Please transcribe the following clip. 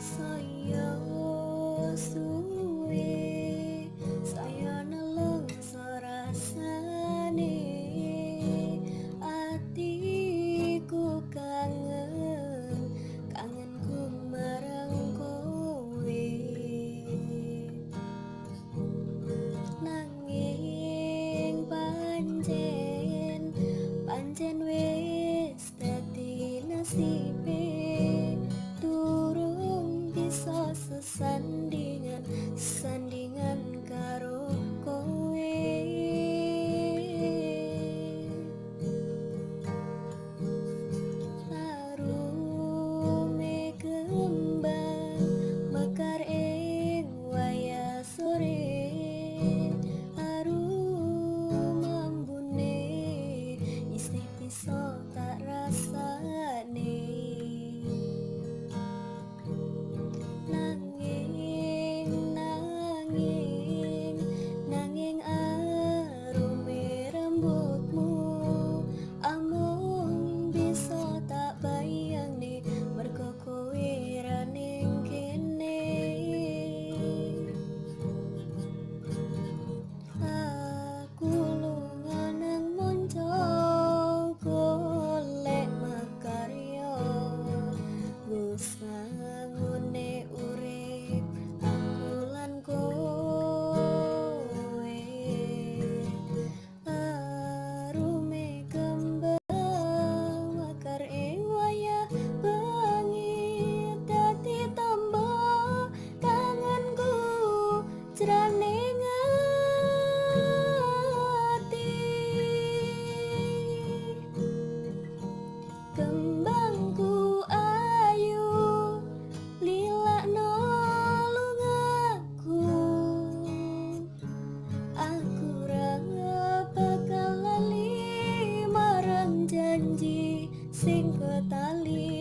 Saya suwe, saya nelongso rasane, atiku kangen, kangenku marang kowe. Nanging pancen, pancen wis dadi nasibe, durung bisa sesandingan, sandingan karo kowe. Arume kembang mekar ing wayah sore, arum ambune isih bisa tak rasane. Nanging, nanging, nanging arume rambutmu amung bisa tak bayangne mergo kowe ra ning kene. Aku lunga nang monco golek makarya, nggo sangune urip aku lan kowe. Arume kembang mekar ing wayah bengi, dadi tamba kangenku jroning ati. Kembangku ayu lilakno lungaku, aku ra bakal lali marang janji sing ketali.